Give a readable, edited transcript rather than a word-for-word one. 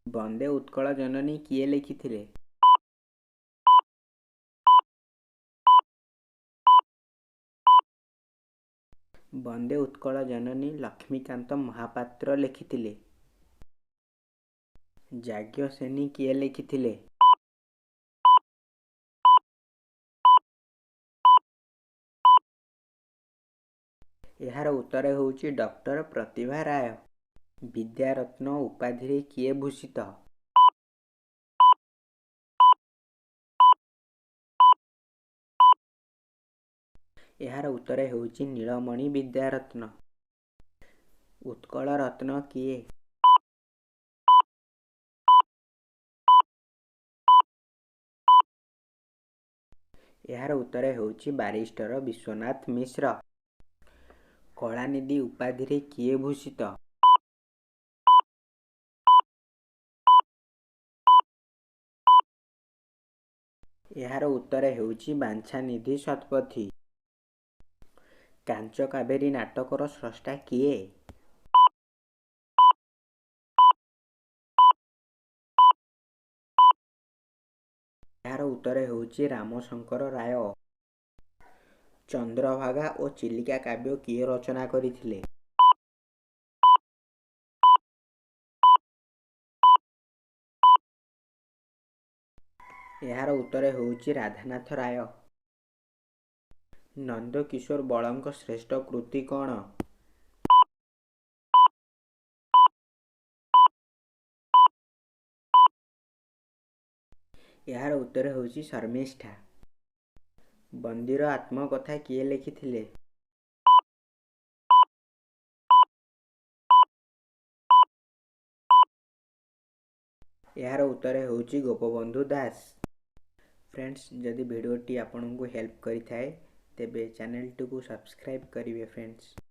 ବନ୍ଦେ ଉତ୍କଳ ଜନନୀ କିଏ ଲେଖିଥିଲେ? ବନ୍ଦେ ଉତ୍କଳ ଜନନୀ ଲକ୍ଷ୍ମୀକାନ୍ତ ମହାପାତ୍ର ଲେଖିଥିଲେ। ଯାଜ୍ଞସେନୀ କିଏ ଲେଖିଥିଲେ? ଏହାର ଉତ୍ତର ହେଉଛି ଡକ୍ଟର ପ୍ରତିଭା ରାୟ। ବିଦ୍ୟାରତ୍ନ ଉପାଧିରେ କିଏ ଭୂଷିତ? ଏହାର ଉତ୍ତର ହେଉଛି ନୀଳମଣି ବିଦ୍ୟାରତ୍ନ। ଉତ୍କଳ ରତ୍ନ କିଏ? ଏହାର ଉତ୍ତର ହେଉଛି ବାରିଷ୍ଟର ବିଶ୍ୱନାଥ ମିଶ୍ର। କଳାନିଧି ଉପାଧିରେ କିଏ ଭୂଷିତ? ଏହାର ଉତ୍ତର ହେଉଛି ବାଞ୍ଛାନିଧି ଶତପଥୀ। କାଞ୍ଚ କାବେରୀ ନାଟକର ସ୍ରଷ୍ଟା କିଏ? ଏହାର ଉତ୍ତର ହେଉଛି ରାମଶଙ୍କର ରାୟ। ଚନ୍ଦ୍ରଭାଗା ଓ ଚିଲିକା କାବ୍ୟ କିଏ ରଚନା କରିଥିଲେ? ଏହାର ଉତ୍ତର ହେଉଛି ରାଧାନାଥ ରାୟ। ନନ୍ଦକିଶୋର ବଳଙ୍କ ଶ୍ରେଷ୍ଠ କୃତି କ'ଣ? ଏହାର ଉତ୍ତର ହେଉଛି ଶର୍ମିଷ୍ଠା। ବନ୍ଦୀର ଆତ୍ମକଥା କିଏ ଲେଖିଥିଲେ? ଏହାର ଉତ୍ତର ହେଉଛି ଗୋପବନ୍ଧୁ ଦାସ। ଫ୍ରେଣ୍ଡସ୍, ଯଦି ଭିଡ଼ିଓଟି ଆପଣଙ୍କୁ ହେଲ୍ପ କରିଥାଏ, ତେବେ ଚ୍ୟାନେଲଟିକୁ ସବସ୍କ୍ରାଇବ୍ କରିବେ ଫ୍ରେଣ୍ଡସ୍।